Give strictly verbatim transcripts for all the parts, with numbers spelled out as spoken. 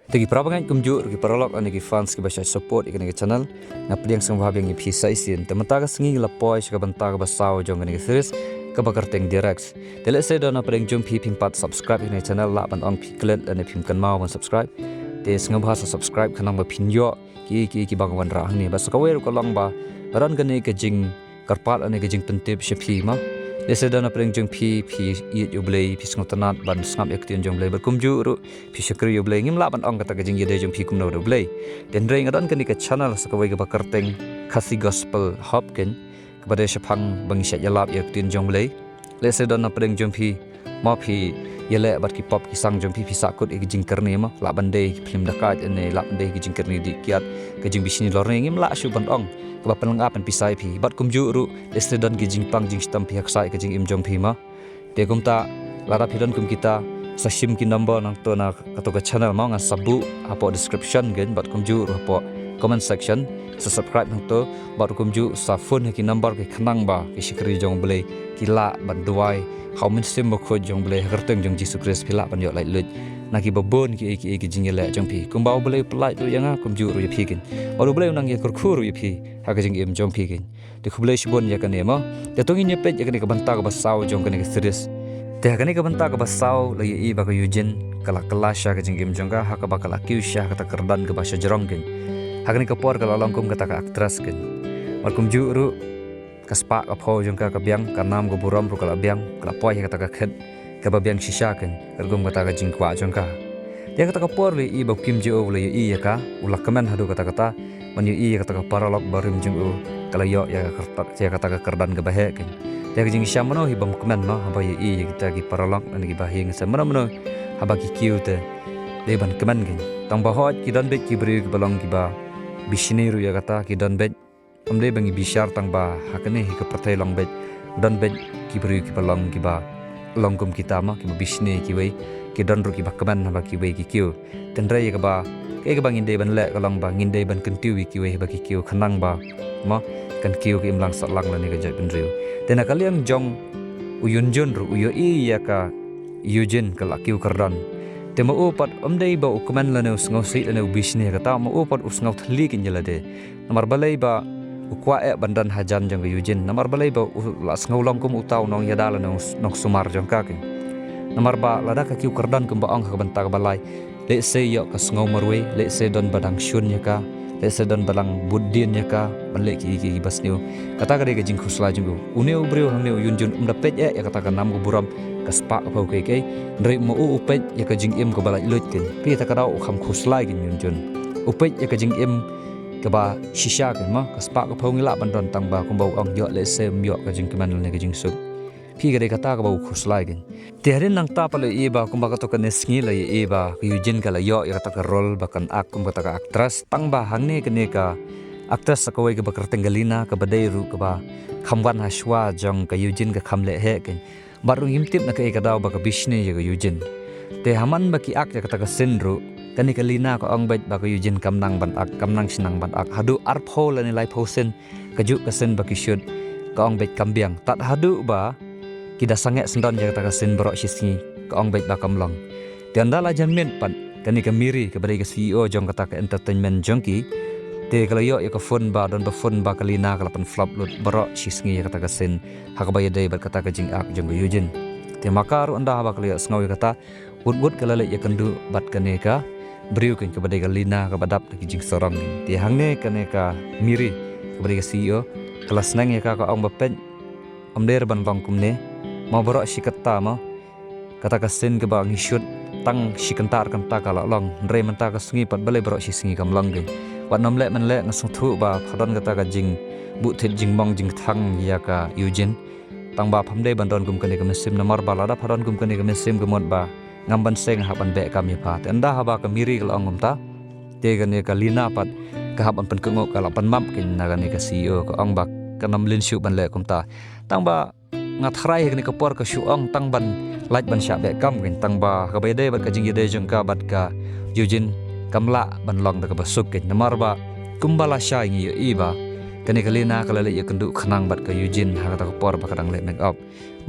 Te ki para bangeit kumjuh ruh ki paralok lane ki fans kiba shait support ïa kane ka channel, nga pdiang sngewbha biang ïa phi sa shisien. Te mynta ka sngi la poi sha ka bynta kaba saw jong kane ka series, kaba kyrteng Direct. Te lehse don na pdeng jong phi phim pat subscribe ïa kane ka channel, lah ban ong phi klet lane phim kynmaw ban subscribe. Te sngewbha sa subscribe khnang ba phin ïoh ki ki kiba nga wanrah hangne. Bad sa kawei ruh ka long ba, ba don kane ka jing kyrpad lane ka jingpyntip sha phi mo. Lehse don na pdeng jong phi, phi ïeit ïa U Blei, phi sngewtynnad ban sngap ïa ka ktien jong U Blei. Bad kumjuh ruh, phi shakri ïa U Blei, ngim lah ban ong kata ka jingïadei jong phi kumno da U Blei. Te hynrei nga don kane ka channel sa kawei kaba kyrteng Khasi Gospel Hub keiñ, kaba dei shaphang ba ngi shait ïalap ïa ka ktien jong U Blei. Lehse don na pdeng jong phi, mo phi ïaleh bad ki pop ki sang jong phi, phi sahkut ïa ki jingkyrni mo, lah ban dei ki phlim dakait ne lah ban dei ki jingkyrni dih kiad, ka jingbishni lorni, ngim lah shuh ban ong kaba pynlynga pynpisa ïa phi. Bad kumjuh ruh, lehse don ki jingpang jingshitom phi ha ksai ka jingim jong phi mo. Te kumta, lada phi don kum kita, sa shim ki number nangto na kato ka channel mo, ngan sa buh hapoh description keiñ, bad kumjuh ruh hapoh comment section, sa subscribe hangto, bad kumjuh sa phone ha ki number ki khnang ba ki shakri jong U Blei ki lah ban duwai ha U Mynsiem Bakhuid jong U Blei, ha ka kyrteng jong Jisu Khrist phi lah ban ïoh laitluid na kiba bun kiei kiei ki jingïaleh jong phi. Kumba U Blei u pyllait ruh ïa nga, kumjuh ruh ïa phi keiñ. Bad U Blei un nang ïakyrkhu ruh ïa phi ha ka jingim jong phi keiñ. Te khublei shibun ïa kane mo. Te to ngin ïa peit ïa kane ka bynta kaba saw jong kane ka series. Te ha kane ka bynta kaba saw la ïohi ba ka Eugene ka la kylla sha ka jingim jong ka, ha kaba ka la kiew sha kata ka kyrdan kaba shajrong keiñ. Ha kane ka por ka la long kum kata ka actress keiñ. Bad kumjuh ruh, ka spah ka phew jong ka ka biang, ka nam ka burom ruh ka la biang, ka la poi ha kata ka khet kaba biang shisha keiñ, katkum kata ka jingkwah jong ka. Te ha kata ka por la ïohi ba u Kim Ji-woo u la ïohi ïa ka, u la kmen haduh katta katta, ban ïohi ïa kata ka paralok barim jong u, ka la ïoh ïa ka kyrta-, ïa kata ka kyrdan kaba heh keiñ. Te ka jingshisha mano hi bym kmen mo, haba ïohi ïa kita ki paralok lane kiba hiar sha mano mano, haba ki kiew te dei ban kmen keiñ. Tang ba hooid ki don beit ki briew kiba long kiba bishni ruh ïa kata, ki don beit, ym dei ba ngi bishar tang ba ha kane hi ka pyrthei long beit, don beit ki briew kiba long kiba long kum kita mo, kiba bishni ïa kiwei, ki don ruh kiba kmen haba kiwei ki kiew. Te hynrei ïa kaba, kaei kaba ngin dei ban leh ka long ba ngin dei ban kyntiew ïa kiwei haba ki kiew khnang ba, mo, kan kiew ka imlang sahlang lane ka jaitbynriew. Te na ka liang jong u Hyun Jin ruh u ïohi ïa ka Eugene ka la kiew kyrdan. Te ma u pat ym dei ba u kmen lane u sngewsih lane u bishni ïa kata, ma u pat u sngew thylli keiñ ïa lade. Namar balei ba u kwah eh ban don hajan jong ka Eugene. Namar balei ba u la sngew long kum uta u nongïada lane u s-, nongsumar jong ka keiñ. Namar ba lada ka kiew kyrdan kumba ong ha ka bynta kaba lai, lehse ïoh ka sngew marwei, lehse don ba dang shun ïa ka, lehse don ba dang bud dien ïa ka ban leh kiei kiei kiba sniew. Kata ka dei ka jingkhuslai jong u. Une u briew hangne u Hyun Jin um da peit eh ïa kata ka nam ka burom, ka spah ka phew kiei kiei. Hynrei ma u u peit ïa ka jingim kaba laitluid keiñ. Peit kata ka daw u kham khuslai keiñ u Hyun Jin. U peit ïa ka jingim kaba shisha keiñ mo, ka spah ka phew ngi lah ban don tang ba kumba u ong ïoh lehse ym ïoh ka jingkmen lane ka jingsuk. Peit ka dei kata kaba u khuslai keiñ. Te hadien nangta pat la ïohi ba kumba kato kane sngi la ïohi ba ka Eugene ka la ïoh ïa kata ka role ba kan act kum kata ka actress. Tang ba hangne kane ka actress sa kawei kaba kyrteng ka Lina kaba dei ruh kaba kham wan ha shuwa jong ka Eugene ka kham leh heh keiñ. Bad ruh ngim tip na kaei ka daw ba ka bishni ïa ka Eugene. Te ha man ba ki act ïa kata ka scene ruh, kane ka Lina ka ong beit ba ka Eugene kam nang ban act, kam nang shu nang ban act. Haduh arphew lane laiphew scene, kajuh ka scene ba ki shoot, ka ong beit kam biang. Tad haduh ba ki da sangeh syndon ïa kata ka scene baroh shi sngi, ka ong beit ba kam long. Te ynda la jan miet pat, kane ka Miri kaba dei ka C E O jong kata ka entertainment jong ki, te ka la ïoh ïa ka phone ba, don ba phone ba ka Lina ka la pynflop lut baroh shi sngi ïa kata ka scene, ha kaba ïadei bad kata ka jing-act jong ka Eugene. Te ma ka ruh ynda haba ka la ïohsngew ïa kata, wut wut ka la leit ïakynduh bad kane ka briew keiñ kaba dei ka Lina kaba dap da ki jingsarong. Te hangne kane ka Miri kaba dei ka C E O, ka la sneng ïa ka, ka ong ba peit, ym dei re ban long kumne. Ma baroh shi katta ma kata ka scene kaba ngi shoot tang shi kynta ar kynta ka la long. Hynrei mynta ka sngi pat balei baroh shi sngi kam long keiñ. Wat nym leh men leh, nga sngewthuh ba pha don kata ka jingbuh thied jingmong jingkthang ïa ka Eugene. Tang ba pham dei ban don kum kane ka mynsiem, namar ba lada pha don kum kane ka mynsiem ka mut ba ngam ban seng hap ban beh kam ïa pha. Te ynda haba ka Miri ka la ong kumta, te kane ka Lina pat ka hap ban pynkohnguh, ka la pynmap keiñ na kane ka C E O, ka ong ba kan ym lynshuk ban leh kumta. Tang ba nga tharai ha kane ka por ka shu ong tang ban lait ban shah beh kam keiñ, tang ba kaba ïadei bad ka jingïadei jong ka bad ka Eugene kam lah ban long da kaba suk keiñ. Namar ba kumba lashai ngi ïohi ba kane ka Lina ka la leit ïakynduh khnang bad ka Eugene ha kata ka por ba ka dang leh make up.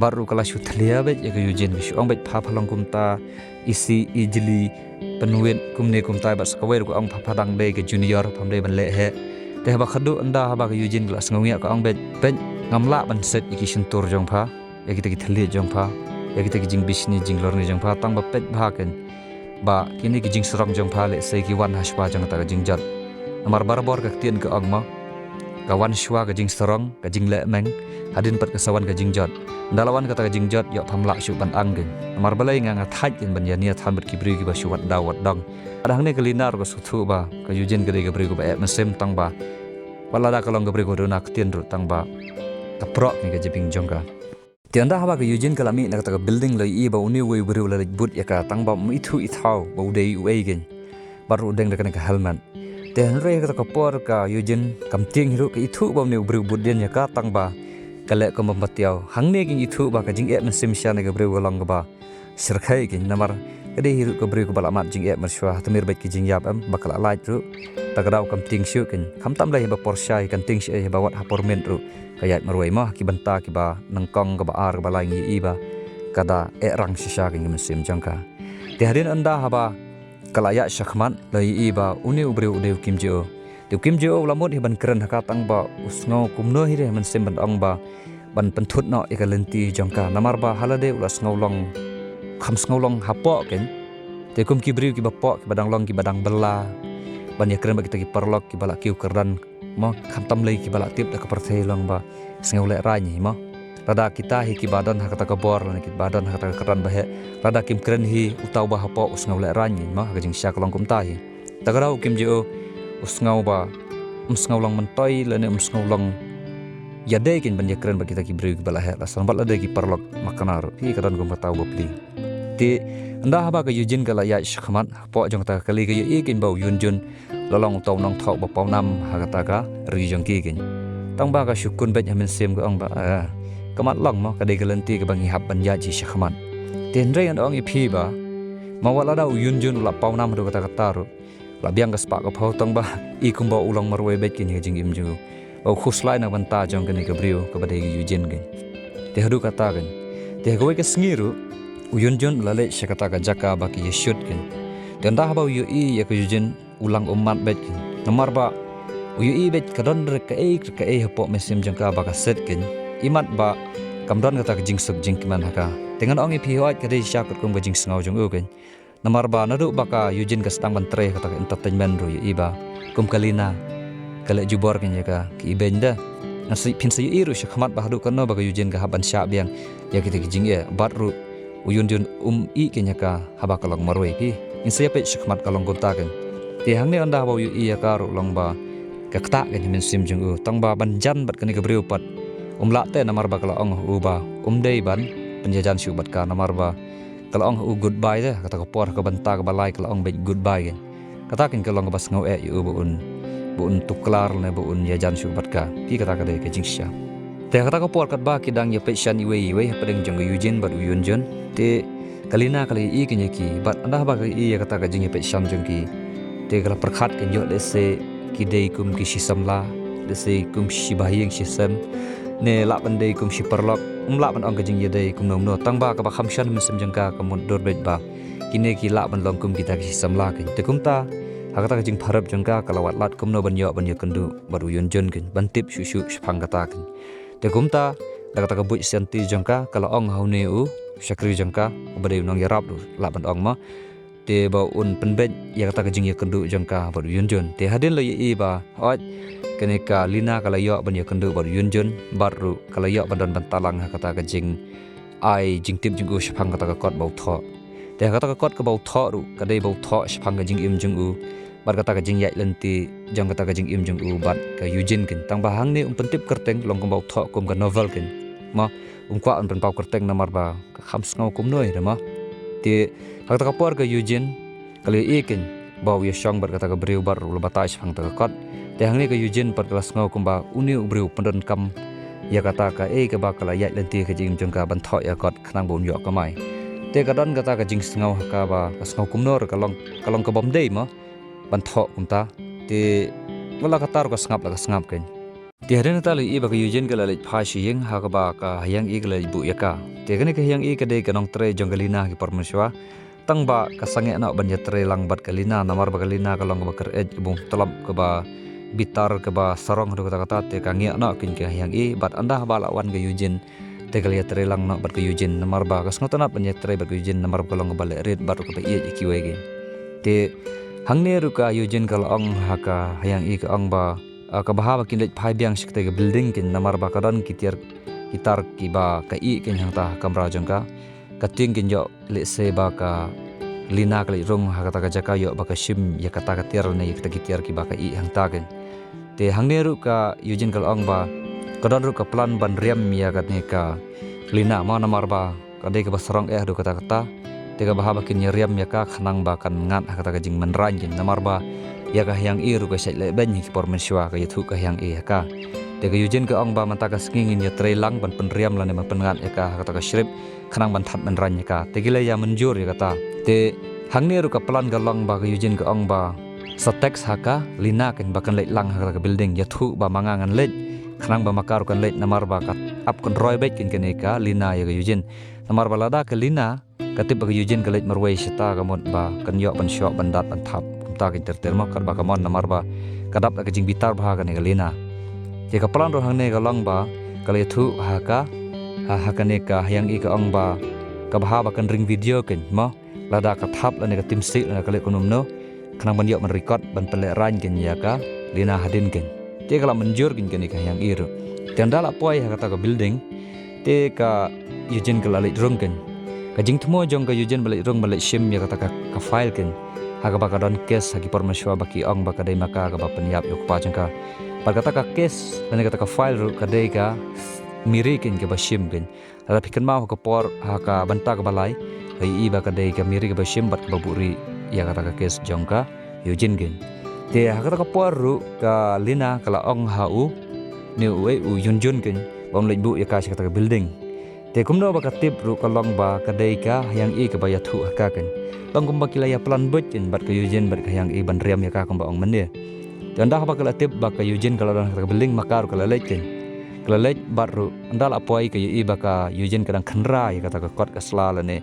Bad ruh ka la shu thlia beit ïa ka Eugene, ka shu ong beit pha pha long kumta, isi ijli, pynwit kumne kumtai, bad sa kawei ruh ka ong pha pha dang dei ka junior, pham dei ban leh heh. Te haba khadduh ynda haba ka Eugene ka la sngew ngiah ka ong beit, beit ngam lah ban set ïa ki shyntur jong pha, ïa kita ki thylliej jong pha, ïa kita ki jingbishni jinglorni jong pha, tang ba peit bha kein ba kine ki jingsarong jong pha lehse ki wan ha shuwa jong kata ka jingjot. Namar barabor ka ktien ka ong mo, ka wan shuwa ka jingsarong, ka jinglehmeng, hadien pat ka sa wan ka jingjot. Ynda la wan kata ka jingjot, ïoh pham lah shuh ban ang kein. Namar balei nga nga thait kein ban ïa nia than bad ki briew kiba shu wat daw wat dong. Bad hangne ka Lina ruh ka sngewthuh ba ka Eugene ka dei ka briew kaba eh mynsiem, tang ba wat lada ka long ka briew kaba duna ktien ruh tang ba ka prok ne ka jabieng jong ka. Te ynda haba ka Eugene ka la mih na kata ka building la ïohi ba une uwei u briew la leit bud ïa ka, tang ba um ithuh ithaw ba u dei uei kein. Bad ruh u deng da kane ka helmet. Te hynrei ha kata ka por ka Eugene kam tieng hi ruh, ka ithuh ba une u briew bud dien ïa ka, tang ba ka leh kum bym patiaw. Hangne kein ithuh ba ka jingeh mynsiem sha kane ka briew ka long kaba shyrkhei kein, namar ka dei hi ruh ka briew kaba la mad jingeh mynshuwa, ha tmier beit ki jingïap em, ba ka la lait ruh. Ta ka daw kam tieng shuh kein, khamtam lei haba por shai, kan tieng shuh ei haba wat ha por miet ruh ka ïaid marwei mo, ha ki bynta kiba nyngkong, kaba ar, kaba lai, ngi ïohi ba ka da eh rang shisha kein ka mynsiem jong ka. Te hadien ynda haba ka la ïaid shakhmat la ïohi ba une u briew u dei u Kim Ji-o. Te u Kim Ji-o u la mut hi ban kren ha ka, tang ba u sngew kumno hi re ha mynsiem ban ong ba ban pynthut noh ïa ka lynti jong ka, namar ba ha lade u la sngew long, kham sngew long hapoh kein. Te kum ki briew kiba poh, kiba dang long, kiba dang bylla ban ïakren bad kita ki paralok kiba la kiew kyrdan mo, khamtam lei kiba la tip da ka pyrthei long ba sngew lehraiñ hi mo. Lada kita hi kiba don ha kata ka bor lane kiba don ha kata ka kyrdan ba heh, lada kim kren hi uta uba hapoh u sngew lehraiñ hi mo, ha ka jingshisha ka long kumta hi. Ta ka daw u Kim Ji-o u sngew ba um sngew long myntoi lane um sngew long ïadei kein ban ïakren bad kita ki briew kiba la heh, la sdang bad lade ki paralok makna ruh, ki ka don kum kata u bapli. Te ynda haba ka Eugene ka la ïaid shakhmat hapoh jong kata ka kali, ka ïohi kein ba u Hyun Jun la long uta u nongthoh ba pawnam ha kata ka ri jong ki kein. Tang ba ka shu kun beit ha mynsiem, ka ong ba, ah, ka mat long mo, ka dei ka lynti kaba ngi hap ban ïaid hi shakhmat. Te hynrei ngan ong ïa phi ba ma wat lada u Hyun Jun u la pawnam haduh katta katta ruh, la biang ka spah ka phew, tang ba i kumba u long marwei beit kein ha ka jingim jong u, ba u khuslai na ka bynta jong kane ka briew kaba dei ka Eugene kein. Te haduh katta kein, te ha kawei ka sngi ruh u Hyun Jun u la leit sha kata ka jaka ba ki ïa shoot kein. Te ynda haba u ïohi ïa ka Eugene, u lang um mad beit kein, namar ba u ïohi beit ka don re kaei re kaei hapoh mynsiem jong ka ba ka set kein, imat ba kam don kata ka jingsuk jingkmen ha ka. Te ngan ong ïa phi, hooid ka dei shisha katkum ka jingsngew jong u kein. Namar ba naduh ba ka Eugene ka sdang ban trei ha kata ka entertainment ruh, ïohi ba kum ka Lina ka leh jubor kein ïa ka, ka ibeiñ de. Ngan sa, phin sa ïohi ruh shakhmat ba haduh katno ba ka Eugene ka hap ban shah biang ïa kita ki jingeh, bad ruh u Hyun Jun um ïeh kein ïa ka haba ka long marwei phi. Ngin sa ïa peit shakhmat ka long kumta kein. Te hangne ynda haba u ïohi ïa ka ruh long ba ka ktah kein ha mynsiem jong u, tang ba ban jan bad kane ka briew pat um lah te, namar ba ka la ong ha u ba um dei ban pynïajan shuh bad ka, namar ba ka la ong ha u goodbye te, kata ka por ha ka bynta kaba lai ka la ong beit goodbye kein. Kata kein ka long kaba sngew eh ïa u ba un, ba un tuklar ne ba un ïajan shuh bad ka. Phi, kata ka dei ka jingshisha. Te kata ka por katba ki dang ïa peit shan iwei iwei hapdeng jong ka Eugene bad u Hyun Jun, te ka Lina ka la ïohi kein ïa ki, bad ynda haba ka ïohi ïa kata ka jingïapeit shan jong ki, te ka la pyrkhat kein, ïoh lehse ki dei kum ki shi samla, lehse kum shi bahaïing shi sem, ne lah ban dei kum shi paralok, um lah ban ong ka jingïadei kumno kumno, tang ba kaba kham shon ha mynsiem jong ka, ka mutdur beit ba kine ki lah ban long kum kita ki shi samla kein. Te kumta ha kata ka jingpharep jong ka, ka la wad lad kumno ban ïoh ban ïakynduh bad u Hyun Jun kein, ban tip shuh shuh shaphang kata kein. Te kumta da kata ka buit sianti jong ka, ka la ong ha une u shakri jong ka uba dei u nongïarap ruh lah ban ong mo, te ba un pynbeit ïa kata ka jingïakynduh jong ka bad u Hyun Jun. Te hadien la ïohi ba hooid kane ka Lina ka la ïoh ban ïakynduh bad u Hyun Jun, bad ruh ka la ïoh ban don ban talang ha kata ka jing ai jingtip jong u shaphang kata ka kot ba u thoh. Te ha kata ka kot kaba u thoh ruh, ka dei ba u thoh shaphang ka jingim jong u bad kata ka jingïaid lynti jong kata ka jingim jong u bad ka Eugene kein. Tang ba hangne um pyntip kyrteng, long kumba u thoh kum ka novel kein. Mo, um kwah ban pynpaw kyrteng namar ba ka kham sngew kumno ïa, mo. Te ha kata ka por ka Eugene ka la ïohi kein ba u ïashong bad kata ka briew bad ruh la batai shaphang kata ka kot. Te hangne ka Eugene pat ka la sngew kumba une u briew pyndonkam ïa kata kaei kaba ka la ïaid lynti ha ka jingim jong ka ban thoh ïa ka kot khnang ba un ïoh kamai. Te ka don kata ka jingsngew ha ka ba ka sngew kumno re, ka long, ka long ka bym dei mo ban thoh kumta. Te wat la katta ruh ka sngap la ka sngap kein. Te hadien kata la ïohi ba ka Eugene ka la leit phai sha ïing ha kaba ka Hyang-i ka la leit buh ïa ka. Te kane ka Hyang-i ka dei ka nongtrei jong ka Lina ha ki por mynshuwa. Tang ba ka sangeh noh ban ïatrei lang bad ka Lina namar ba ka Lina ka long kaba kyrïeit, kaba tlop, kaba bitar, kaba sarong haduh katta katta, te ka ngiah noh kein ka Hyang-i bad ynda ba la wan ka Eugene te ka la ïatrei lang noh bad ka Eugene namar ba ka sngewtynnat ban ïatrei bad ka Eugene namar ba ka long kaba leh rit bad ruh kaba ïeit ïa kiwei ki. Te hangne ruh ka Eugene ka la ong ha ka Hyang-i, ka ong ba, ah, kaba haba kin leit phai biang sha katei ka building kein namar ba ka don ki tiar ki tar kiba ka ïeh kein hangta ha kamra jong ka. Ka tieng kein ïoh lehse ba ka Lina ka leit rung ha kata ka jaka, ïoh ba ka shim ïa kata ka tiar ne ïa kita ki tiar kiba ka ïeh hangta kein. Te hangne ruh ka Eugene ka la ong ba ka don ruh ka plan ban riam ïa kane ka Lina mo namar ba ka dei kaba sarong eh haduh katta katta. Te kaba haba kin ïa riam ïa ka khnang ba kan ngat ha kata ka jingmynrain kein namar ba ïa ka Hyang-i ruh ka shait lehbeiñ ha ki por mynshuwa, ka ïathuh ka Hyang-i ha ka. Te ka Eugene ka ong ba mynta ka sngi ngin ïatrei lang ban pynriam lane ban pynngat ïa ka ha kata ka shrip khnang ban thad mynrain ïa ka. Te ki la ïa mynjur ïa kata. Te hangne ruh ka plan ka long ba ka Eugene ka ong ba sa text ha ka Lina kein ba kan leit lang ha kata ka building, ïathuh ba ma nga ngan leit khnang ba ma ka ruh kan leit namar ba ka ap kynroi beit kein kane ka Lina ïa ka Eugene. Namar ba lada ka Lina ka tip ba ka Eugene ka leit marwei shata ka mut ba kan ïoh ban shoh ban dat ban thap kumta kein ter ter mo, katba ka mon namar ba ka dap da ka jingbitar bha kane ka Lina. Te ka plan ruh hangne ka long ba ka la ïathuh ha ka, ha, ha kane ka Hyang-i, ka ong ba kaba haba kan ring video kein mo, lada ka thap lane ka tim sih lane ka leh kumno kumno khnang ban ïoh ban record ban pynlehraiñ kein ïa ka Lina hadien kein. Te ka la mynjur kein kane ka Hyang-i ruh. Te ynda la poi ha kata ka building te ka Eugene ka la leit rung kein. Ka jingthmu jong ka Eugene ba leit rung ba leit shim ïa kata ka, ka file kein ha kaba ka don case ha ki por mynshuwa ba ki ong ba ka dei ma ka kaba pynïap ïa u kpa jong ka. Bad kata ka case lane kata ka file ruh ka dei ka Miri kein kaba shim kein. Lada phi kynmaw ha ka por, ha ka bynta kaba lai, la ïohi ba ka dei ka Miri kaba shim bad kaba buhrieh ïa kata ka case jong ka Eugene kein. Te ha kata ka por ruh ka Lina ka la ong ha u, ne u, eh, u Eugene kein ba un leit buh ïa ka sha kata ka building. Te kumno ba ka tip ruh ka long ba ka dei ka Hyang-i kaba ïathuh ha ka kein. Long kumba ki la ïa plan buit kein bad ka Eugene bad ka Hyang-i ban riam ïa ka kumba ong mynne. Te ynda haba ka la tip ba ka Eugene ka la don ha kata ka building, ma ka ruh ka la leit kein. Ka la leit bad ruh ynda la poi ka ïohi ba ka Eugene ka dang khynra ïa kata ka kot ka sla lane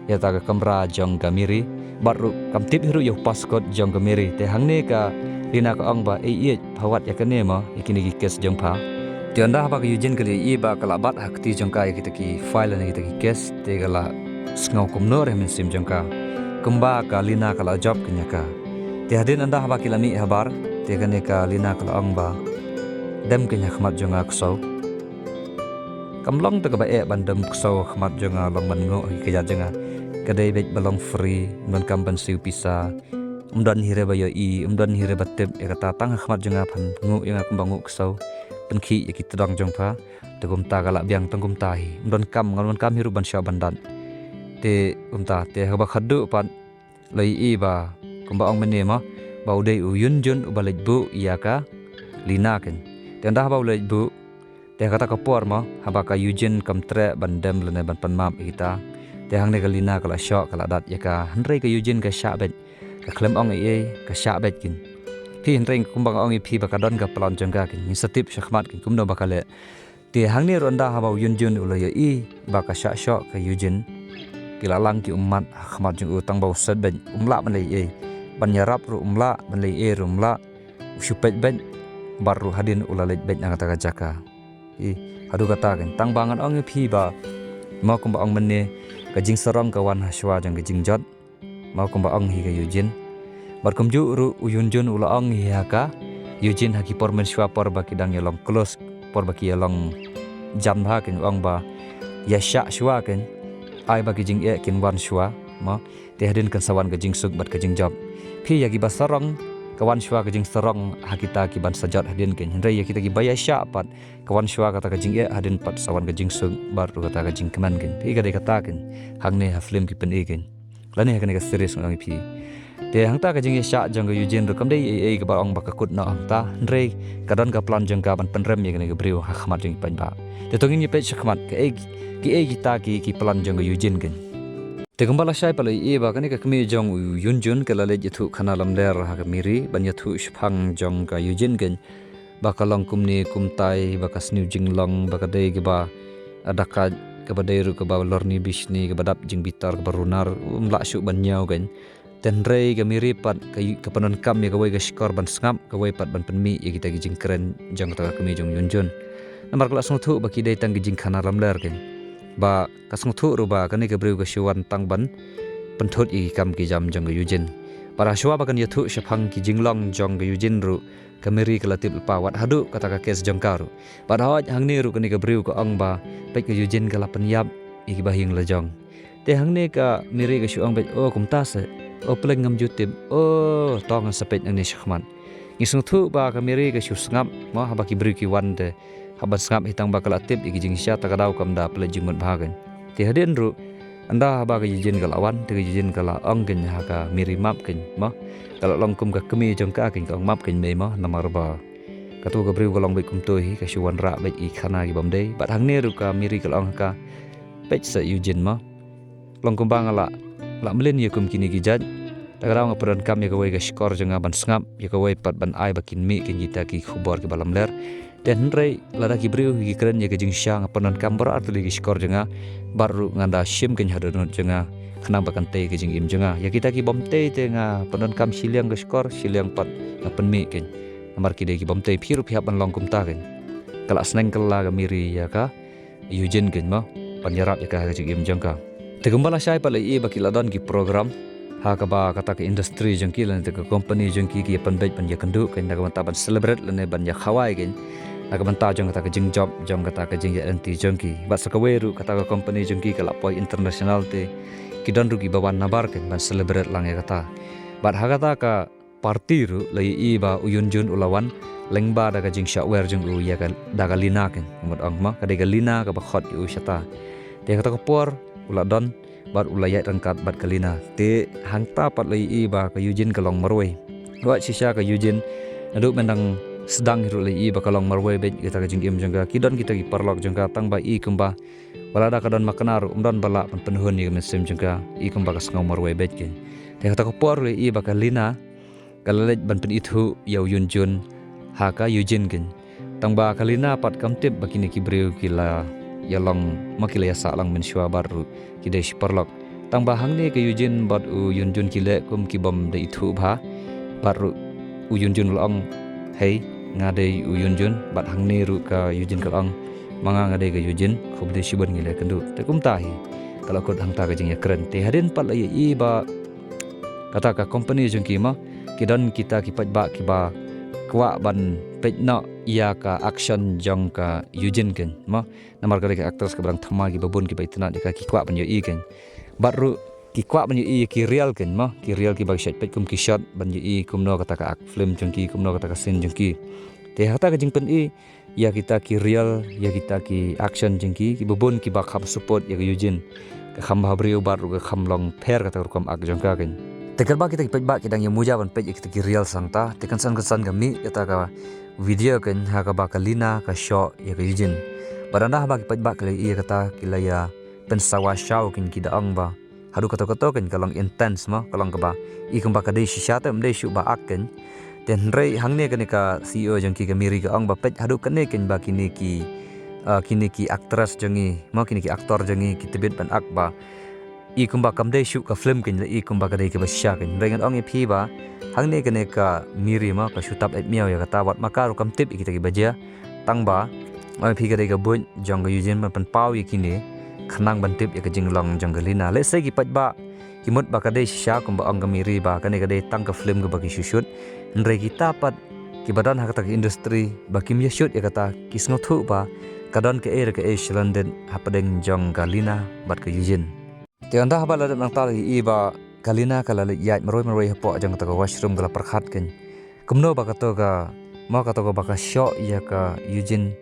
ïa kata ka kamra jong ka Miri. Bad ruh kam tip hi ruh ïa u passcode jong ka Miri. Te hangne ka Lina ka ong ba, "Ei ïeit, pha wad ïa kane mo, ïa kine ki case jong pha." Te ynda haba ka Eugene ka la ïohi ba ka la bat ha kti jong ka ïa kita ki file lane kita ki case, te ka la sngew kumno re ha mynsiem jong ka. Kumba ka Lina ka la jop kein ïa ka. Te hadien ynda haba ki la mih habar, te kane ka Lina ka la ong ba, "Dem kein ha khmat jong nga ksew." Kam long te kaba eh ban dem ksew ha khmat jong nga, long ban nguh ha ki kjat jong nga. Ka dei beit ba long free, ym donkam ban siew pisa. Ym don hi re ba ïohi, ym don hi re ba tip ïa kata, tang ha khmat jong nga phan nguh ïa nga kumba nguh ksew. Pynkhih ïa ki tdong jong pha. Te kumta ka la biang tang kumta hi. Ym donkam, ngam donkam hi ruh ban shoh ban dat. Te kumta, te haba khatduh pat la ïohi ba kumba ong mynne mo, ba u dei u Eugene uba leit buh ïa ka Lina kein. Te ynda haba u leit buh, te ha kata ka por mo, haba ka Eugene kam treh ban dem lane ban pan map ïa kita, te hangne ka Lina ka la shoh ka la dat ïa ka, hynrei ka Eugene ka shah beit. Ka khlem ong ei ei, ka shah beit kein. Phi, hynrei kumba nga ong ïa phi ba ka don ka plan jong ka kein. Ngin sa tip shakhmat kein kumno ba ka leh. Te hangne ruh ynda haba u Eugene u la ïohi ba ka shah shoh ka Eugene, ki la lang ki ummat ha khmat jong u, tang ba u set beit, um lah ban leh ei ei. Ban ïarap ruh um lah, ban leh ei ei ruh um lah. U shu peit beit, bad ruh hadien u la leit beit na kata ka jaka. Ï, haduh kata kein, tang ba ngan ong ïa phi ba, mo kumba ong mynne, ka jingsarong ka wan ha shuwa jong ka jingjot. Mo kumba ong hi ka Eugene. Bad kumjuh ruh u Eugene u la ong hi ha ka Eugene ha ki por mynshuwa, por ba ki dang ïalong close, por ba ki ïalong jan bha kein, u ong ba ïa shah shuwa kein, ai ba ki jingeh kin wan shuwa. Mo, te hadien kan sa wan ka jingsuk bad ka jingjop. Phi, ïa kiba sarong ka wan shuwa ka jingsarong ha kita kiban sa jot hadien kein. Hynrei ïa kita kiba ïa shah pat ka wan shuwa kata ka jingeh, hadien pat sa wan ka jingsuk bad ruh kata ka jingkmen kein. Phi, ka dei kata kein hangne ha film ki pyni kein. Lane ha kane ka series ngan ong ïa phi. Te hangta ka jingïashah jong ka Eugene ruh kam dei ei ei kaba ong ba ka kut noh hangta. Hynrei ka don ka plan jong ka ban pynrem ïa kane ka briew ha khmat jong ki paidbah. Te to ngin ïa peit shakhmat kaei, kiei kita ki, ki plan jong ka Eugene kein. Te kumba lashai pat la ïohi ba kane ka kmie jong u Eugene ka la leit ïathuh khana lamler ha ka Miri ban ïathuh shaphang jong ka Eugene kein. ba ka long kumne kumtai, ba ka sniew jinglong, ba ka dei kaba, ah, dakaid, kaba dei ruh kaba lorni bishni, kaba dap jingbitar, kaba runar, um lah shuh ban ñiew kein. Te hynrei ka Miri pat ka yu-, ka pyndonkam ïa kawei ka shkor ban sngap, kawei pat ban pynmih ïa kita ki jingkren jong kata ka kmie jong u Yunjun. Namar ka la sngewthuh ba ki dei tang ki jingkhana lamler kein. Ba ka sngewthuh ruh ba kane ka briew ka shu wan tang ban pynthut ïa ki kam ki jam jong ka Yujin. Bad hashwa ba kan ïathuh shaphang ki jinglong jong ka Yujin ruh, ka Miri ka la tip lypa wat haduh kata ka case jong ka ruh. Bad hooid hangne ruh kane ka briew ka ong ba peit ka Yujin ka la pynïap ïa kiba ha ïing la jong. Te hangne ka Miri ka shu ong beit, "O kumta se, o pleng ngam ju tip, o to ngan sa peit nangne shakhmat." Ngi sngewthuh ba ka Miri ka shu sngap, mo, haba ki briew ki wan te. Haba sngap hi tang ba ka la tip ïa ki jingshisha, ta ka daw kam da pynleit jingmut bha kein. Te hadien ruh, ynda haba ka Yujin ka la wan, te ka Yujin ka la ong kein ha ka Miri map kein, mo. Ka la long kum ka kmie jong ka kein, ka ong map kein mei, mo, namar ba kato ka briew ka long beit kumto hi, ka shu wanrah beit ïa ki khana kibym dei. Bad hangne ruh ka Miri ka la ong ha ka, "Peit se Yujin, mo. Long kumba nga la, la mlien ïa kum kine ki jait. Ta ka daw nga pyndonkam ïa kawei ka shkor jong nga ban sngap, ïa kawei pat ban ai ba kin mih kein kita ki khubor kiba lamler. Te hynrei lada ki briew ki kren ïa ka jingshisha, nga pyndonkam baroh artylli ki shkor jong nga, bad ruh ngan da shim kein ha dohnud jong nga, khnang ba kan tei ka jingim jong nga. Ïa kita kibym tei te nga pyndonkam shiliang ka shkor, shiliang pat nga pynmih kein. Namar ki dei kibym tei, phi ruh phi hap ban long kumta kein." Ka la sneng kylla ka Miri ïa ka Yujin kein, mo, ban ïarap ïa ka ha ka jingim jong ka. Te kumba lashai pat la ïohi ba ki la don ki program ha kaba kata ka industry jong ki lane ka company jong ki ki ïa pynbeit ban ïakynduh kein na ka bynta ban celebrate lane ban ïakhawai kein na ka bynta jong kata ka jingjop, jong kata ka jingïaid lynti jong ki. Bad sa kawei ruh kata ka company jong ki ka la poi international te ki don ruh kiba wan nabar kein ban celebrate lang ïa kata. Bad ha kata ka party ruh la ïohi ba u Yunjun u la wan lyngba da ka jingshah wer jong u ïa ka, da ka Lina kein. Mut ong, mo, ka dei ka Lina kaba khot ïa u shata. Te kata ka por u la don bad u la ïaid ryngkat bad ka Lina. Te hangta pat la ïohi ba ka Yujin ka long marwei. Wat shisha ka Yujin, naduh myndang sdang hi ruh la ïohi ba ka long marwei beit kata ka jingim jong ka. Ki don kita ki paralok jong ka, tang ba i kumba, wat lada ka don makna ruh, ym don ba lah ban pynhun ïa ka mynsiem jong ka, i kumba ka sngew marwei beit kein. Te kata ka por la ïohi ba ka Lina ka la leit ban pynithuh ïa u Yunjun ha ka Yujin kein. Tang ba ka Lina pat kam tip ba kine ki briew ki la ïalong, mo, ki la ïasah lang mynshuwa bad ruh ki dei shi paralok. Tang ba hangne ka Yujin bad u Yunjun ki leh kum kibym da ithuh bha. Bad ruh u Yunjun u la ong, "Hei, nga dei u Yunjun," bad hangne ruh ka Yujin ka la ong, "Ma nga, nga dei ka Yujin, khublei shibun, ngi la ïakynduh." Te kumta hi ka la kut hangta ka jingïakren. Te hadien pat la ïohi ba kata ka company jong ki, mo, ki don kita ki paidbah kiba kwah ban peit noh ïa ka action jong ka Yujin kein, mo. Namar ka dei ka actress kaba dang thymmai, kiba bun kiba itynnad ïa ka, ki kwah ban ïohi kein. Bad ruh ki kwah ban ïohi ïa ki reel kein, mo, ki reel kiba ki shait peit kum ki shot ban ïohi kumno kata ka act film jong ki, kumno kata ka scene jong ki. Te ha kata ka jingpyni ïa kita ki reel, ïa kita ki action jong ki, kiba bun kiba kham support ïa ka Yujin. Ka kham bhabriew bad ruh ka kham long pher kata ka rukom act jong ka kein. Te katba kita ki paidbah ki dang ïa muja ban peit ïa kita ki reel sangta, te kynsan kynsan ka mih kata ka video kein ha kaba ka Lina ka shoh ïa ka Yujin. Bad ynda haba ki paidbah ki la ïohi ïa kata, ki la ïa pynsawa shaw kein, ki da ong ba haduh kato kato kein ka long intense, mo, ka long kaba i kumba ka dei shisha te ym dei shuh ba act kein. Te hynrei hangne kane ka C E O jong ki ka Miri ka ong ba peit haduh kane kein ba kine ki, ah, kine ki actress jong ngi, mo, kine ki actor jong ngi ki tbit ban act ba i kumba kam dei shuh ka film kein, la i kumba ka dei kaba shisha kein. Hynrei ngan ong ïa phi ba hangne kane ka Miri, mo, ka shu tap eit miaw ïa kata, wat ma ka ruh kam tip ïa kita kiba jia. Tang ba ong ïa phi ka dei ka buit jong ka Yujin ban pynpaw ïa kine khnang ban tip ïa ka jinglong jong ka Lina. Lehse ki paidbah ki mut ba ka dei shisha kumba ong ka Miri ba kane ka dei tang ka film kaba ki shu shoot. Hynrei kita pat kiba don ha kata ka industry ba kim ïa shoot ïa kata, ki sngewthuh ba ka don kaei re kaei shlondet hapdeng jong ka Lina bad ka Yujin. Te ynda haba la dep nangta la ïohi ba ka Lina ka la leit ïaid marwei marwei hapoh jong kata ka washroom, ka la pyrkhat kein kumno ba kato ka, mo, kato kaba ka shoh ïa ka Yujin,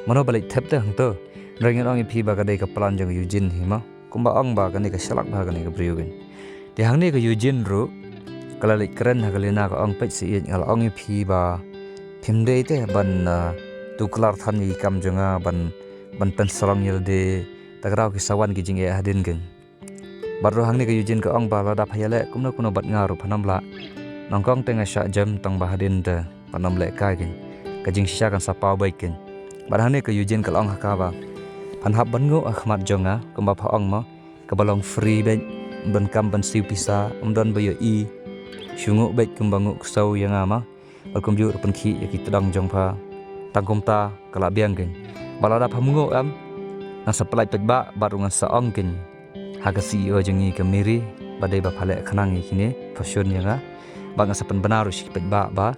mano ba leit thep te hangto. Hynrei ngan ong ïa phi ba ka dei ka plan jong ka Yujin hi, mo. Kumba ong ba kane ka shlak bha kane ka briew kein. Te hangne ka Yujin ruh ka la leit kren ha ka Lina, ka ong, "Peit seh ïeit, nga la ong ïa phi ba phim dei te ban, ah, tuklar than ïa ki kam jong nga, ban, ban pynsarong ïa lade, ta ka daw ki sa wan ki jingeh hadien kein." Bad ruh hangne ka Yujin ka ong ba lada pha ïaleh kumno kumno bad nga ruh phan ym lah. Nyngkong te nga shah jem, tang ba hadien te phan ym leh kai kein. ka jingshisha kan sa paw beit kein. Bad hangne ka Eugene ka la ong ha ka ba, phan hap ban nguh ha khmat jong nga, kumba pha ong mo, kaba long free beit, ym don kam ban siew pisa, ym don ba ïohi, shu nguh beit kumba nguh ksew ïa nga mo. Bad kumjuh ruh pynkhih ïa ki tdong jong pha. Tang kumta ka la biang kein. Ba lada pham nguh em, ngan sa pyllait paidbah bad ruh ngan sa ong kein ha ka C E O jong ngi ka Mary, ba dei ba pha leh khnang ïa kine, pha shun ïa nga. Bad ngan sa pynbna ruh sha ki paidbah ba,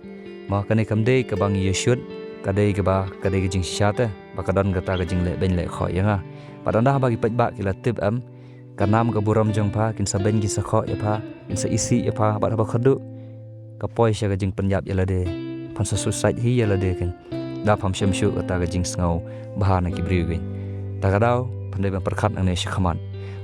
mo, kane kam dei kaba ngi ïa shoot, ka dei kaba, ka dei ka jingshisha te ba ka don kata ka jingleh beiñ leh khoh ïa nga. Bad ynda haba ki paidbah ki la tip em, ka nam ka burom jong pha kin sa beiñ kin sa khoh ïa pha, kin sa isih ïa pha, bad haba khadduh ka poi sha ka jingpynïap ïa lade, phan sa suicide hi ïa lade kein. Da pham shem shuh kata ka jingsngew bha na ki briew kein. Ta ka daw phan dei ban pyrkhat nangne sha khmat.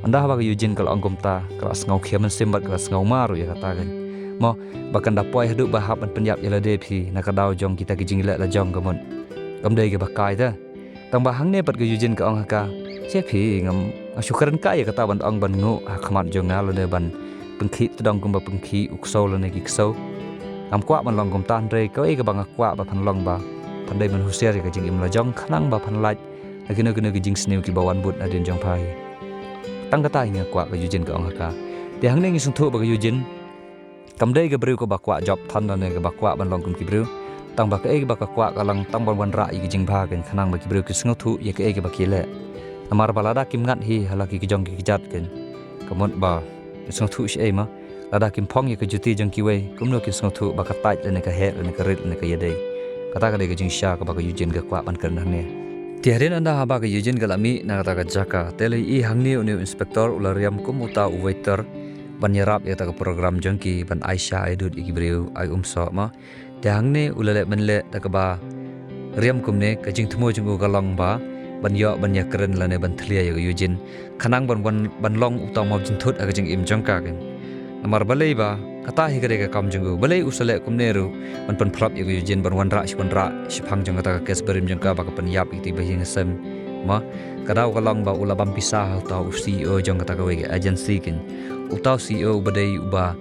Ynda haba ka Eugene ka la ong kumta, ka la sngew khia mynsiem bad ka la sngew ma ruh ïa kata kein. Mo, ba kan da poi haduh ba hap ban pynïap ïa lade phi na ka daw jong kita ki jingleh la jong ka mut. Kam dei kaba kai te. Tang ba hangne pat ka Eugene ka ong ha ka, che phi, ngam, nga shu kren kai ïa kata ban ong ban nguh ha khmat jong nga lane ban pynkhih tdong kumba pynkhih u ksew lane ki ksew. Ngam kwah ban long kumta, hynrei kawei kaba nga kwah ba phan long ba phan dei ban husiar ïa ka jingim la jong khnang ba phan lait na kino kino ki jingsniew kiba wan bud nadien jong pha hi. Tang kata hi nga kwah, ka Eugene ka ong ha ka. Te hangne ngi sngewthuh ba ka Eugene kam dei ka briew kaba kwah jop than lane kaba kwah ban long kum ki briew. Tang ba kaei ba ka kwah ka long tang ban wanrah ïa ki jingbha kein, khnang ba ki briew ki sngewthuh ïa kaei kaba ki leh. Namar ba lada kim ngat hi ha la ki jong ki kjat kein, ka mut ba ki sngewthuh shaei ma. Lada kim phong ïa ka juti jong kiwei, kumno kin sngewthuh ba ka tait lane ka heh lane ka rit lane ka ïadei. Kata ka dei ka jingshisha kaba ka Eugene ka kwah ban kren hangne. Te hadien ynda haba ka Eugene ka la mih na kata ka jaka, te la ïohi hangne une u inspector u la riam kum uta u waiter ban ïarap ïa kata ka program jong ki, ban ai sha ai dud ïa ki briew, ai umsoh ma. Te hangne u la leh mynleh da kaba riam kumne, ka jingthmu jong u ka long ba ban ïoh ban ïakren lane ban thlia ïa ka Eugene, khnang ban, ban, ban long uta u mawjynthut ha ka jingim jong ka kein. Namar balei ba kata hi ka dei ka kam jong u. Balei u sa leh kumne ruh, ban pynphlop ïa ka Eugene, ban wanrah shi wanrah shaphang jong kata ka kes barim jong ka ba ka pynïap ïa kito kiba ïeng ha sem. Ma, ka daw ka long ba u la bam pisa ha uta u C E O jong kata kawei ka agency kein. Uta u C E O uba dei uba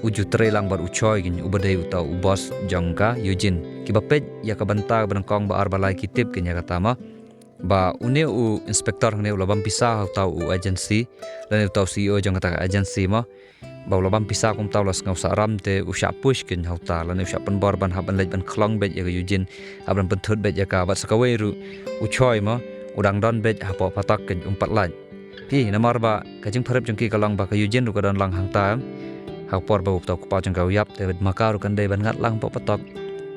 u ju trei lang bad u Choi kein, uba dei uta u boss jong ka Eugene. Kiba peit ïa ka bynta kaba nyngkong ba ar ba lai ki tip kein ïa kata ma, ba une u inspector hangne u la bam pisa ha uta u agency, lane uta u C E O jong kata ka agency ma. Ba u la bam pisa kumta u la sngew sahram te u shah push kein ha uta, lane u shah pynbor ban hap ban leit ban khlong beit ïa ka Eugene, hap ban pynthut beit ïa ka, bad sa kawei ruh u Choi ma, u dang don beit hapoh phatok kein, um pat lait. Phi, namar ba ka jingpyrshah jong ki ka long ba ka Eugene ruh ka don lang hangta em. Ha ka por ba uta u kpa jong ka u ïap, te ma ka ruh kan dei ban ngat lang hapoh phatok.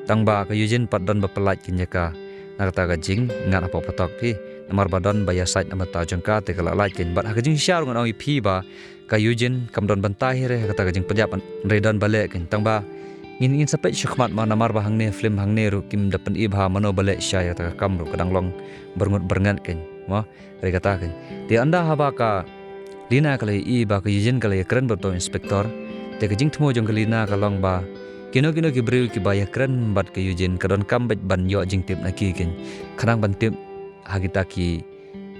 Tang ba ka Eugene pat don ba pynlait kein ïa ka na kata ka jingngat hapoh phatok phi. Namar ba don ba ïasaid na bynta jong ka te ka la lait kein. Bad ha ka jingshisha ruh ngan ong ïa phi ba ka Eugene kam don bynta hi re ha kata ka jingpynïap, hynrei don ba leh kein. Tang ba ngin, ngin sa peit shakhmat ma, namar ba hangne film hangne ruh kim da pyni bha mano ba leh shisha ïa kata ka kam ruh, ka dang long byrngut byrngat kein. Ma, re kata kein. Te ynda haba ka Lina ka la ïohi ba ka Eugene ka la ïakren bad uta u inspector, te ka jingthmu jong ka Lina ka long ba kino kino ki briew kiba ïakren bad ka Eugene ka donkam beit ban ïoh jingtip na ki kein, khnang ban tip ha kita ki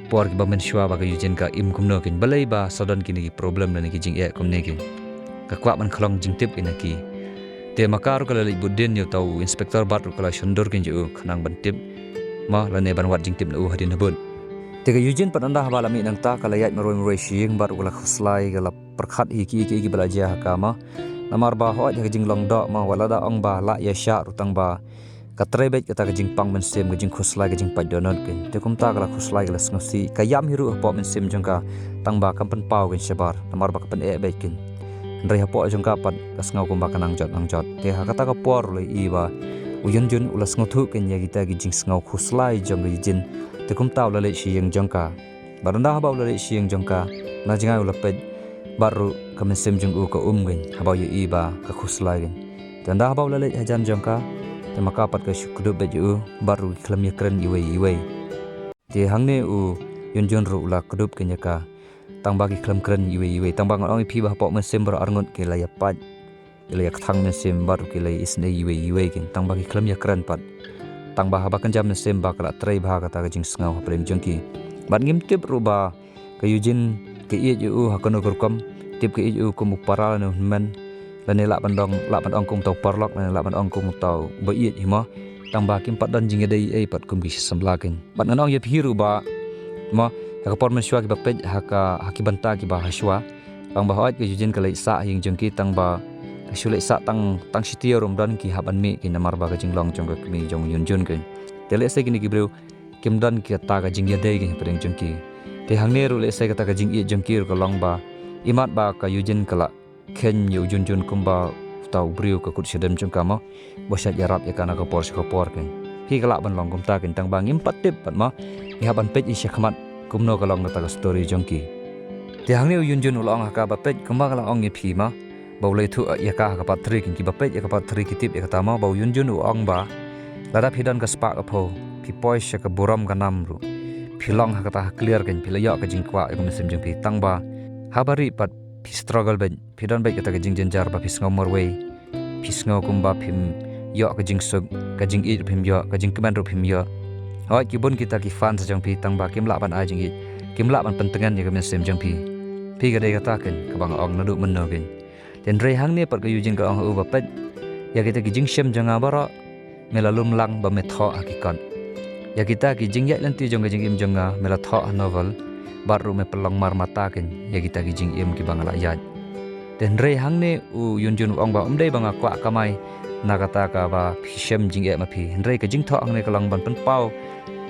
por kiba mynshuwa ba ka Eugene ka im kumno kein, balei ba sa don kine ki problem lane ki jingeh kumne kein. Ka kwah ban khlong jingtip kein na ki. Te ma ka ruh ka la leit bud dien ïa uta u inspector bad ruh ka la shon dur kein jong u khnang ban tip ma, lane ban wad jingtip na u hadien habud. Te ka Eugene pat ynda haba la mih nangta ka la ïaid marwei marwei sha ïing bad ruh ka la khuslai, ka la pyrkhat hi ki, ki, kiba la jia ha ka ma. Namar ba hooid ha ka jinglong doh ma, wat lada ong ba lah ïa shah ruh tang ba ka trei beit kata ka jingpang mynsiem, ka jingkhuslai, ka jingpait dohnud kein. Te kumta ka la khuslai, ka la sngewsih, ka ïam hi ruh hapoh mynsiem jong ka, tang ba kam pynpaw kein shabar namar ba ka pyneh beit kein. Hynrei hapoh jong ka pat ka sngew kumba ka nang jot nang jot. Te ha kata ka por u la ïohi ba u Hyun Jun u la sngewthuh kein ïa kita ki jingsngew khuslai jong ka Eugene. Te kumta u la leit sha ïing jong ka. Bad ynda haba u la leit sha ïing jong ka, na jngai u la peit bad ruh ka mynsiem jong u ka um kein haba u ïohi ba ka khuslai kein. Te ynda haba u la leit hajan jong ka, te ma ka pat ka shu kdup beit ïa u bad ruh ki khlem ïakren iwei iwei. Te hangne u Hyun Jun ruh u la kdup kein ïa ka, tang ba ki khlem kren iwei iwei. Tang ba ngan ong ïa phi ba hapoh mynsiem baroh arngut ki la ïapait, ki la ïakthang mynsiem bad ruh ki la ïaisynei iwei iwei kein, tang ba ki khlem ïakren pat. Tang ba haba kynja mynsiem ba ka la trei bha kata ka jingsngew hapdeng jong ki. Bad ngim tip ruh ba ka Eugene ka ïeit ïa u ha kano ka rukom, tip ka ïeit ïa u kum u para lane u hynmen, lane lah ban ong, lah ban ong kum uta u paralok, lane lah ban ong kum uta uba ïeit hi mo. Tang ba kim pat don jingïadei ei pat kum ki shi samla kein. Bad ngan ong ïa phi ruh ba, mo, ha ka por mynshuwa kiba peit ha ka, ha ki bynta kiba ha shuwa. Tang ba hooid ka Eugene ka leit sah ha ïing jong ki, tang ba ka shu leit sah tang, tang shi taïew ruh ym don ki hap ban mih kein namar ba ka jinglong jong ka kmie jong u Yun Jun kein. Te lehse kine ki briew kim don kata ka jingïadei kein hapdeng jong ki. Te hangne ruh lehse kata ka jingïeit jong ki ruh ka long ba, imat ba ka Eugene ka la kheiñ ïa u Yun Jun kumba uta u briew ka kut shadem jong ka, mo, ba shait ïarap ïa ka na ka por sha ka por kein. Phi, ka lah ban long kumta kein, tang ba ngim pat tip pat, mo. Ngi hap ban peit shakhmat kumno ka long kata ka story jong ki. Te hangne u Yun Jun u la ong ha ka ba, peit kumba nga la ong ïa phi, mo, ba u la ïathuh ïa ka ha ka part three kein. Kiba peit ïa ka part three ki tip ïa kata, mo, ba u Yun Jun u ong ba lada phi don ka spah ka phew, phi poi sha ka burom ka nam ruh, phi long ha kata ha clear kein, phi la ïoh ka jingkwah ïa ka mynsiem jong phi, tang ba haba rieh pat phi struggle beit, phi don beit kata ka jingjynjar ba phi sngew marwei, phi sngew kumba phim ïoh ka jingsuk, ka jingïeit ruh phim ïoh, ka jingkmen ruh phim ïoh. Hooid, ki bun kita ki fans jong phi, tang ba kim lah ban ai jingïeit, kim lah ban pyntngen ïa ka mynsiem jong phi. Phi, ka dei kata kein kaba nga ong naduh mynno kein. Te hynrei hangne pat ka Eugene ka ong ha u ba, peit, ïa kita ki jingshem jong nga baroh me la lum lang ba me thoh ha ki kot. Ïa kita ki jingïaid lynti jong ka jingim jong nga me la thoh ha novel, bad ruh me pynlong mar mata kein ïa kita ki jingim kiba nga la ïaid. Te hynrei hangne u Yun Jun u ong ba, ym dei ba nga kwah kamai na kata kaba phi shem jingeh ma phi, hynrei ka jingthoh hangne ka long ban pynpaw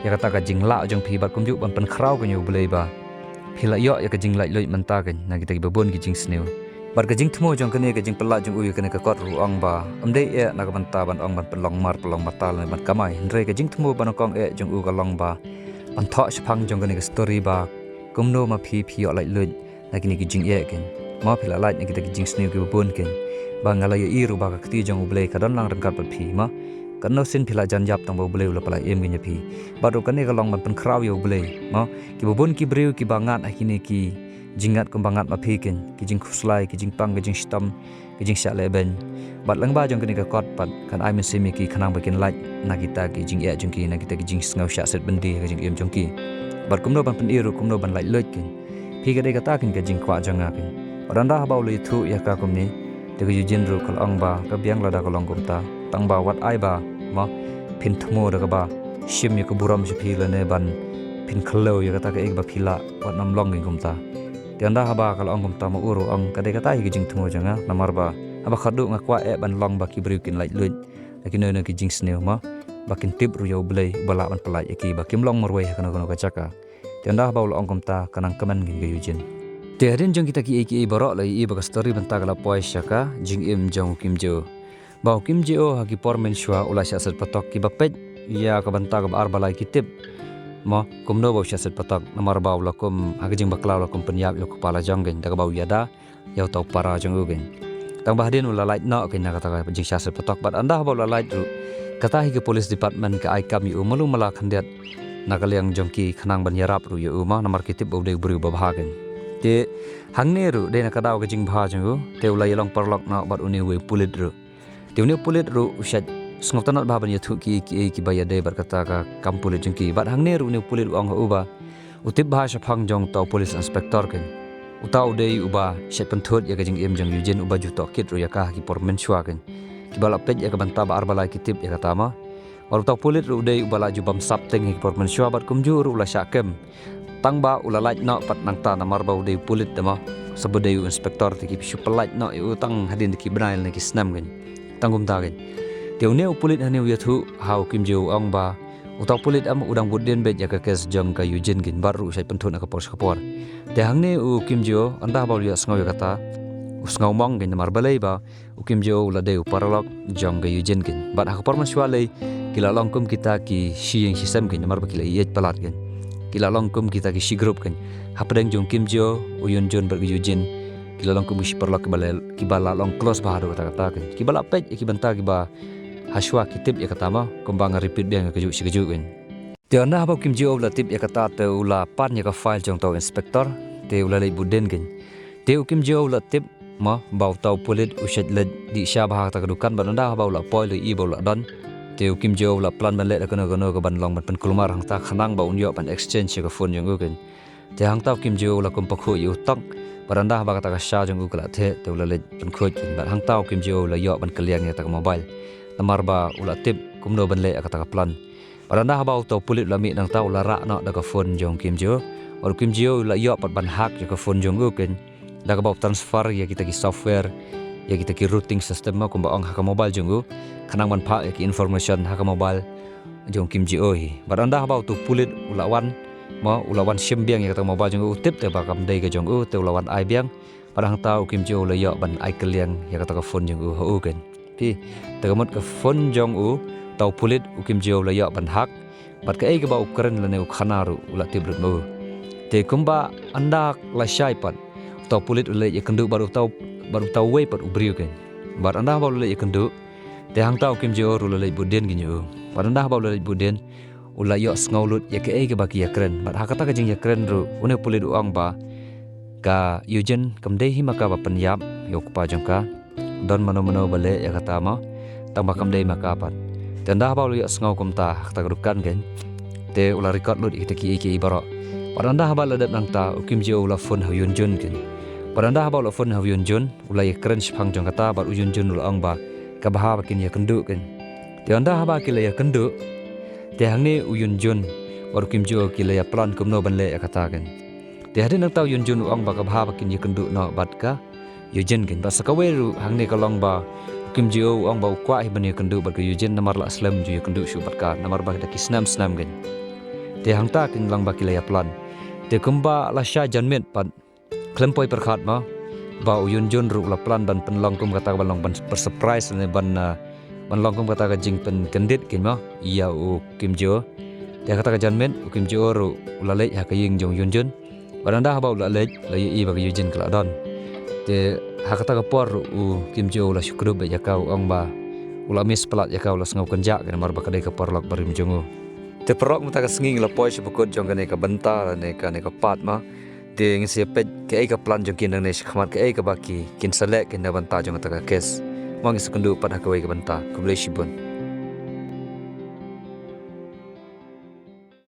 ïa kata ka jinglah jong phi bad kumjuh ban pynkhraw kein ïa u Blei ba phi la ïoh ïa ka jinglaitluid mynta kein na kita kiba bun ki jingsniew. Bad ka jingthmu jong kane, ka jingpynlait jong u ïa kane ka kot ruh u ong ba, ym dei eh na ka bynta ban ong ban pynlong mar pynlong mata lane ban kamai, hynrei ka jingthmu ba nyngkong eh jong u ka long ba ban thoh shaphang jong kane ka story ba kumno ma phi phi ïoh laitluid na kine ki jingeh kein. Ma phi la lait na kita ki jingsniew kiba bun kein, ba nga la ïohi ruh ba ka kti jong u Blei ka don lang ryngkat bad phi, ma katno sien phi la jan ïap, tang ba u Blei u la pynlait im kein ïa phi. Bad ruh kane ka long ban pynkhraw ïa u Blei, ma kiba bun ki briew kiba ngat ha kine ki jingngat kumba ngat ma phi kein, ki jingkhuslai, ki jingpang, ki jingshitom, ki jingshah lehbeiñ. Bad lyngba jong kane ka kot pat kan ai mynsiem ïa ki khnang ba kin lait na kita ki jingeh jong ki, na kita ki jingsngew shah set byndi ha ka jingim jong ki. Bad kumno ban pyni ruh kumno ban laitluid kein. Phi, ka dei kata kein ka jingkwah jong nga kein. Bad ynda haba u la ïathuh ïa ka kumne, te ka Eugene ruh ka la ong ba ka biang lada ka long kumta, tang ba wat ai ba, ma, phin thmu da kaba shim ïa ka burom sha phi lane ban phin khlem ïa kata kaei kaba phi lah, wat nym long kein kumta. Te ynda haba ka la ong kumta, ma u ruh u ong, ka dei kata hi ka jingthmu jong nga, namar ba haba khatduh nga kwah eh ban long ba ki briew kin laitluid na kino kino ki jingsniew, ma ba kin tip ruh ïa u Blei uba lah ban pynlait ïa ki ba kim long marwei ha kano kano ka jaka. Te ynda haba u la ong kumta, ka nang kmen kein ka Eugene. Te hadien jong kita kiei kiei baroh la ïohi ba ka story mynta ka la poi sha ka jingim jong u Kim Jio. Ba u Kim Jio ha ki por mynshuwa u la shah set patok, kiba peit ïa ka bynta kaba ar ba lai ki tip, ma, kumno ba u shah set patok, namar ba u la kum ha ka jingbakla u la kum pynïap ïa u kpa la jong kein da kaba u ïada ïa uta u para jong u kein. Tang ba hadien u la lait noh kein na kata ka jingshah set patok, bad ynda haba u la lait ruh, kata hi ka police department ka ai kam ïa u malu mala khyndiat na ka liang jong ki khnang ban ïarap ruh ïa u, ma, namar ki tip ba u dei u briew ba bha kein. Te hangne ruh dei na ka daw ka jingbha jong u, te u la ïalong paralok noh bad une uwei u pulit ruh. Te une u pulit ruh u shait sngewtynnat bha ban ïathuh kiei kiei kiba ïadei bad kata ka kam pulit jong ki. Bad hangne ruh une u pulit u ong ha u ba u tip bha shaphang jong uta u police inspector kein. Uta u dei uba shait pynthut ïa ka jingim jong u Eugene, uba ju tohkit ruh ïa ka ha ki por mynshuwa kein. Kiba la peit ïa ka bynta ba ar ba lai ki tip ïa kata, ma. Bad uta u pulit ruh u dei uba la ju bam sap teng ha ki por mynshuwa bad kumjuh ruh u la shah kem. Tang ba u la lait noh pat nangta namar ba u dei u pulit, te, ma, sa ba u dei u inspector, te ki shu pynlait noh ïa u tang hadien da ki bnai lane ki snem kein. Tang kumta kein. Te une u pulit hangne u ïathuh ha u Kim Jio, u ong ba uta u pulit em u dang bud dien beit ïa ka case jong ka Eugene kein, bad ruh u shait pynthut na ka por sha ka por. Te hangne u Kim Jio, ynda haba u la ïohsngew ïa kata, u sngew mong kein namar balei ba u Kim Jio u la dei u paralok jong ka Eugene kein. Bad ha ka por mynshuwa lei ki la long kum kita ki shi ïing shi sem kein, namar ba ki la ïeit palat kein. Ki la long kum kita ki shi group kein. Hapdeng jong u Kim Jio, u Yun Jun bad ka Eugene, ki la long kum ki shi paralok kiba la, kiba la long close bha haduh katta katta kein. Kiba la peit ïa ki bynta kiba ha shuwa ki tip ïa kata, ma, kumba nga repeat biang ïa kajuh shi kajuh kein. Te ynda haba u Kim Jio u la tip ïa kata, te u la pan ïa ka file jong uta u inspector, te u la leit bud dien kein. Te u Kim Jio u la tip, ma, ba uta u pulit u shait leit dih sha bha ha kata ka dukan, bad ynda haba u la poi, u la ïohi ba u la don. Te u Kim Jio u la plan ban leh da kano kano ka ban long ban pynkulmar hangta khnang ba un ïoh ban exchange ïa ka phone jong u kein. Te hangta u Kim Jio u la kum pynkhuid ïa u tok, bad ynda haba kata ka sha jong u ka la theh, te u la leit pynkhuid kein, bad hangta u Kim Jio u la ïoh ban kylliang ïa kata ka mobile. Namar ba u la tip kumno ban leh ïa kata ka plan. Bad ynda haba uta u pulit u la mih nangta u la rah noh da ka phone jong u Kim Ji-o. Bad u Kim Ji-o u la ïoh pat ban hack ïa ka phone jong u keiñ. Da kaba u transfer ïa kita ki software, ïa kita ki routing system mo kumba ong ha ka mobile jong u. Khnang ban phah ïa ki information ha ka mobile jong u Kim Ji-o hi. Bad ynda haba uta u pulit u la wan, mo u la wan shim biang ïa kata ka mobile jong u, u tip te ba kam dei ka jong u, te u la wan ai biang. Bad hangta u Kim Ji-o u la ïoh ban ai kylliang ïa kata ka phone jong u ha u keiñ. Phi, te ka mut ka phone jong u, uta u pulit u Kim Ji-o u la ïoh ban hack. Bad kaei kaba u kren lane u khana ruh u la tip lut ma u. Te kumba ynda la shai pat, uta u pulit u leit ïakynduh bad uta u, bad uta uwei pat u briew keiñ. Bad ynda haba u la leit ïakynduh, te hangta u Kim Ji-o ruh u la leit bud dien keiñ ïa u. Bad ynda haba u la leit bud dien, u la ïohsngew lut ïa kaei kaba ki ïakren. Bad ha kata ka jingïakren ruh, une u pulit u ong ba ka Yujin kam dei hi ma ka ba pynïap ïa u kpa jong ka. Don mano mano ba leh ïa kata mo, tang ba kam dei ma ka pat. Te ynda haba u la ïohsngew kumta ha kata ka dukan keiñ, te u la record lut ïa kita kiei kiei baroh. Bad ynda haba la dep nangta u Kim Ji-o u la phone ha u Yun Jun keiñ. Bad ynda haba u la phone ha u Yun Jun, u la ïakren shaphang jong kata bad u Yun Jun u la ong ba ka bha ba kin ïakynduh keiñ. Te ynda haba ki la ïakynduh, te hangne u Yun Jun bad u Kim Ji-o ki la ïa plan kumno ban leh ïa kata keiñ. Te hadien nangta u Yun Jun u ong ba ka bha ba kin ïakynduh noh bad ka Yujin keiñ. Bad sa kawei ruh hangne ka long ba u Kim Ji-o u ong ba u kwah hi ban ïakynduh bad ka Yujin namar la slem ju ïakynduh shuh bad ka namar ba da ki snem snem keiñ. Te hangta keiñ long ba ki la ïa plan. Te kumba la shah janmiet pat khlem poi pyrkhat mo ba u Yun Jun ruh u la plan ban pynlong kum kata ka ban long ban pynsurprise ne ban, ah, ban long kum kata ka jingpynkyndit keiñ mo ïa u Kim Ji-o. Te kata ka janmiet u Kim Ji-o ruh u la leit ha ka ïing jong u Yun Jun. Bad ynda haba u la leit, la ïohi ba ka Yujin ka la don. Te ha kata ka por ruh u Kim Ji-o u la shu kdup beit ïa ka, u ong ba u la miss palat ïa ka, u la sngew kynjah ka namar ba ka dei ka paralok barim jong u. Te paralok, mynta ka sngi ngi la poi sha ba kut jong kane ka bynta lane kane ka part ma. Te ngin sa ïa peit kaei ka plan jong ki nangne shakhmat, kaei kaba ki kin sa leh keiñ na bynta jong kata ka case. Ma ngi sa kynduh pat ha kawei ka bynta. Khublei shibun.